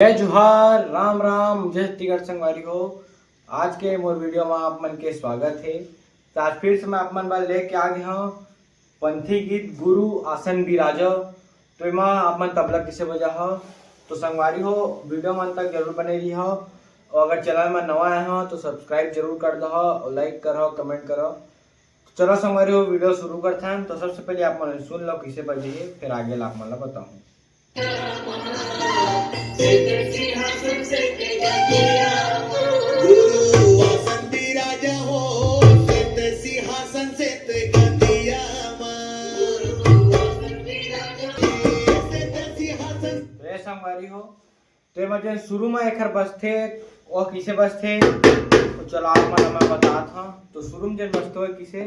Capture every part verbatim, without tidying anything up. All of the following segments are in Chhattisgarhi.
जय जोहार, राम राम, जय छत्तीसगढ़ संगवारी हो। आज के मोर वीडियो में आप मन के स्वागत हे। तो आज फिर से मैं आप मन बर लेके आ गया हूँ पंथी गीत गुरु आसन बिराजो। तो एमा आप मन तबला किसे बजा हो। तो संगवारी हो, वीडियो मन तक जरूर बने रही हो। और अगर चैनल में नवा आए हो तो सब्सक्राइब जरूर कर दो और लाइक करो, कमेंट करो। चलो संगवारी हो, वीडियो शुरू करथन। तो सबसे पहले आप मन सुन लो किसे बजे हे, फिर आगे ला आप मन ला बताऊँ। गुरु आसन बिराजा हो, श्वेत सिंहासन श्वेत गदिया मा। श्वेत सिंहासन। तो ये संगवारी हो, तो एमा जेन शुरू में एखर बजथे, वो किसे बजथे? तो चलो आप मन ला मैं बतात हूँ। तो शुरू में जेन बजथे, वो किसे?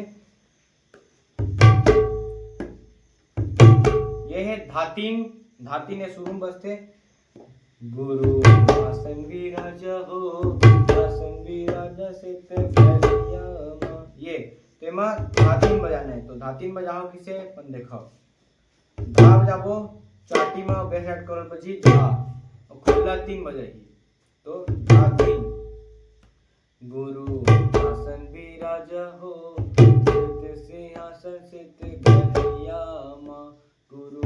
ये है धातिन। धातिन ये शुरू में बजथे, गुरु आसन बिराजा हो, आसन बिराजा श्वेत गदिया मा। ये तो एमा धातिन बजाना है। तो धातिन बजाओ किसे, अपन देखो। धा बजाबो, चाटी मा बेस ऐड करो बजी धा, और खुल्ला तीन बजे ही। तो धातिन। गुरु आसन बिराजा हो, श्वेत सिंहासन श्वेत गदिया मा। गुरु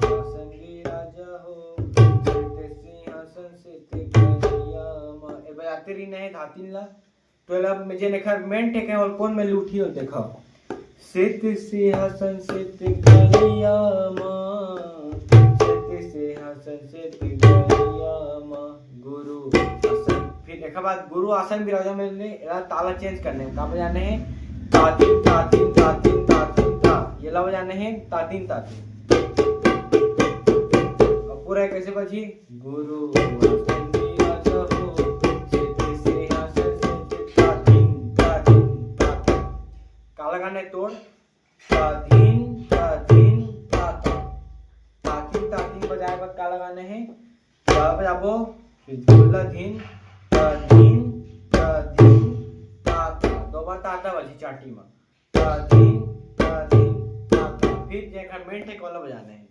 आसन बिराजा हो, श्वेत सिंहासन श्वेत गदिया मा। ए बजाते रही नहीं धातिन ला। तो एला में जेन एखर मेन ठेके और कौन में लूठी हो देखो। श्वेत सिंहासन श्वेत गदिया मा, श्वेत सिंहासन श्वेत गदिया मा। गुरु आसन, फिर एक बाद गुरु आसन बिराजा में ले, एला ताला चेंज करने, का बजाने है? तातिन, तातिन, तातिन, तातिन, ता। ये ला बजाने है, तातिन, तातिन। अब पूरा कैसे बजी? गुरु आसन बिराजा हो, श्वेत सिंहासन श्वेत, तातिन, तातिन, तातिन। का लगाने तोड़? तातिन, तातिन, ताता। तातिन, तातिन बजाए बर का लगाने है? ता बजाबो, फिर खुल्ला धिन, ता धिन, ता धिन, ता ता। दो बार ता ता बजी चाटी मा। ता धिन, ता धिन, ता ता। फिर जेकर मेन ठेक वाला बजाना है।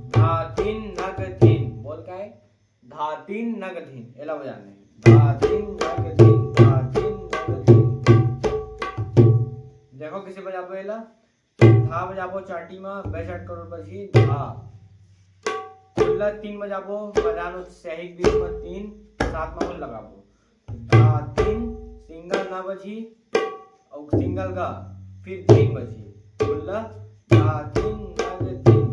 धा धिन नग धिन। बोल का है? धा धिन नग धिन। एला बजाना है। धा धिन नग धिन, धा धिन नग धिन। देखो किसे बजाबो एला। धा बजाबो चाटी मा, बेस ऐड करो बजी धा। खुल्ला तीन बजाबो, बजानो सही बीच मा तीन, सात मा लगाबो। धा तीन, सिंगल ना बजी, और सिंगल गा, फिर तीन बजी। खुल्ला धा तीन नग तीन।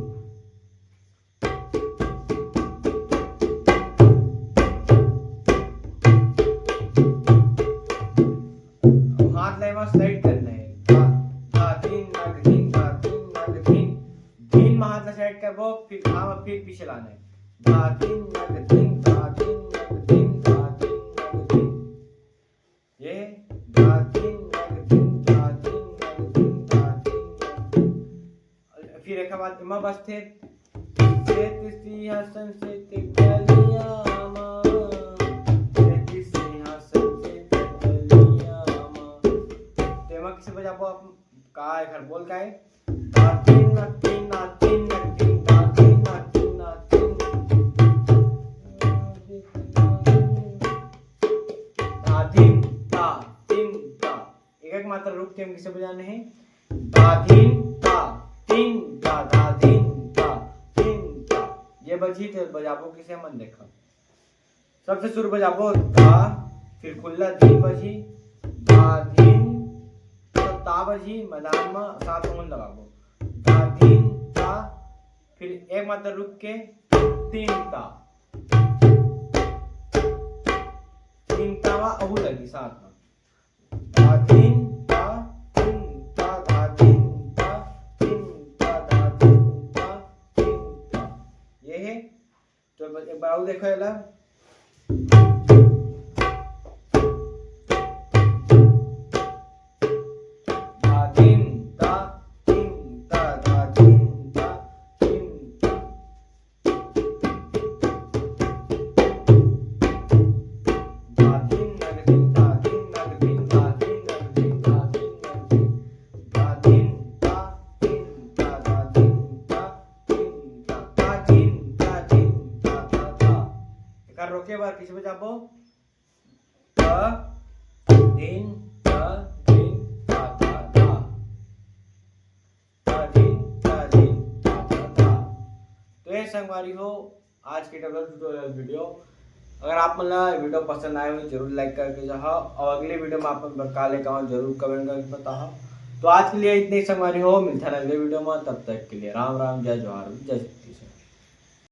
हाथ ला एमा स्लाइड करना है। धा, धा, तीन, नग, तीन, धा, तीन, नग, तीन। तीन में हाथ ला स्लाइड करबो, फिर धा में फिर पीछे लाना है। धा, तीन, नग, तीन, धा, तीन, नग, तीन, धा, तीन, नग, तीन। ये धा, तीन, नग, तीन, धा, तीन, नग, तीन, धा, तीन, नग, तीन। फिर एक बाद एमा बजथे, श्वेत सिंहासन श्वेत गलिया मा, श्वेत सिंहासन श्वेत गलिया मा। तो एमा किसे बजाबो आप? का एखर बोल का है? धा तीन ना तीन ना तीन ना तीन, धा तीन ना तीन ना तीन। धा तीन ता, तीन ता। एक एक मात्रा रुक के हम किसे बजाने हैं? धा तीन ता, तीन ता, धा तीन ता, तीन ता। ये बजी तो बजाबो किसे मन देखो। सबसे शुरू बजाबो धा, फिर खुल्ला धिन बजी, धा धिन, तो ता बजी, मैदान में सात उंगल लगाबो। धा धिन ता, फिर एक मात्रा रुक के तीन ता। तीन ता वा अहू लगी साथ में। धा तीन ता, तीन ता, धा तीन ता, तीन ता, धा तीन ता, तीन ता। ये है। तो एक बार और देखो एला। धा तीन ता, तीन ता, धा तीन ता, तीन ता। कर रोके बर किस में जाबो? त, धिन, त, धिन, ता, ता, ता। त, धिन, त, धिन, ता, ता, ता। तो ये संगवारी हो आज के डबल ट्यूटोरियल वीडियो। अगर आप मन ला वीडियो पसंद आए हो जरूर लाइक करके जाहा और अगले वीडियो में आप मन बर का लेके आऊँ जरूर कमेंट करके बताहा। तो आज के लिए इतने ही संगवारी हो, मिलता है अगले वीडियो में, तब तक के लिए राम राम, जय जोहार, जय।